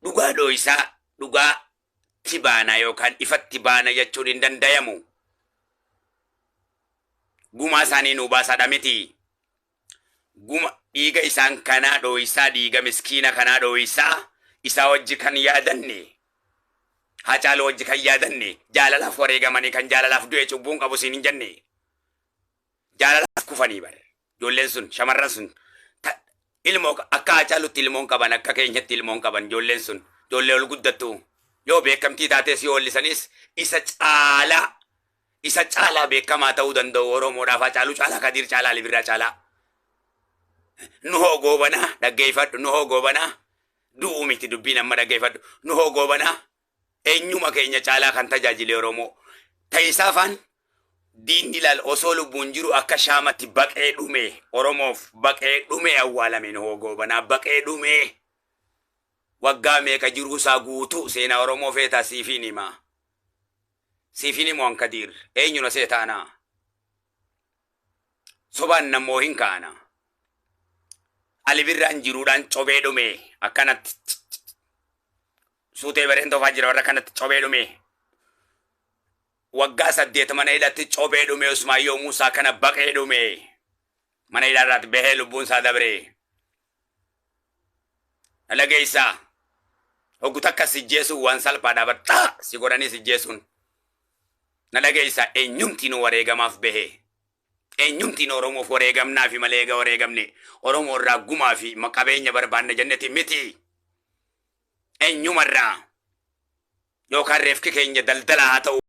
Dhugaa dhooysaa dhugaa ti baana yookaan ifatti baana jechuun hin dandayamu. Gumaa isaanii nuu baasaadha miti. Guma dhiiga isaan kanaa dhooysaa, dhiiga miskiina kanaa dhooysaa isaa wajji kan yaadanne, Haacaaluu wajji kan yaadanne, jaalalaaf wareegamanii kan jaalalaaf du'e cubbuun qabu siin hin jenne. Jaalalaaf kufanii bare. Ijoolleen sun, shamarran sun ilmoo akka Haacaalutti ilmoon qaban, akka keenyatti ilmoon qaban. Ijoolleen sun ijoollee ol guddattu, yoo beekamtii taates yoo wallisanis isa caalaa beekamaa ta'uu danda'u Oromoodhaaf, Haacaaluu caalaa, Kadiir caalaa, Ali Birraa caalaa. Nuhoo Goobanaa dhaggeeffadhu, Nuhoo Goobanaa du'uu miti dubbiin amma, dhaggeeffadhu. Nuhoo Goobanaa eenyuma keenya caalaa kan tajaajile Oromoo. Ta'isaa faan diinni ilaal osoo lubbuun jiru akka shaamatti baqee dhume, Oromoof baqee dhume, awwaalame. Nuhoo Goobanaa baqee dhume. Waggaa meeqa jiruu isaa guutuu seenaa Oromoo feetaa siifiin himaa. Siifiin himu Ankadiir eenyu na seetaanaa. Sobaan namoo hin kaana. Ali Birraan jiruudhaan cobee dhume akkanatti. Suutee bareen tofaa jira warra kanatti cobee dhume. Waggaa 8 mana hidhatti cobee dhume. Usmaayyoo Muusaa kana baqee dhume. Mana hidhaarraatti bahee lubbuun isaa dabre. Dhalageessaa. Hoggu takka si jeesuun waan salphaadha, baxxaa si godhanii si jeesuun. Na dhageessaa, eenyumtiin wareegamaaf bahee. Eenyumtiin Oromoof wareegamnaafi malee eega wareegamne Oromoo irraa gumaa fi qabeenya barbaanna jenneti miti. Eenyumarraa yookaan reefki keenya daldala haa ta'u.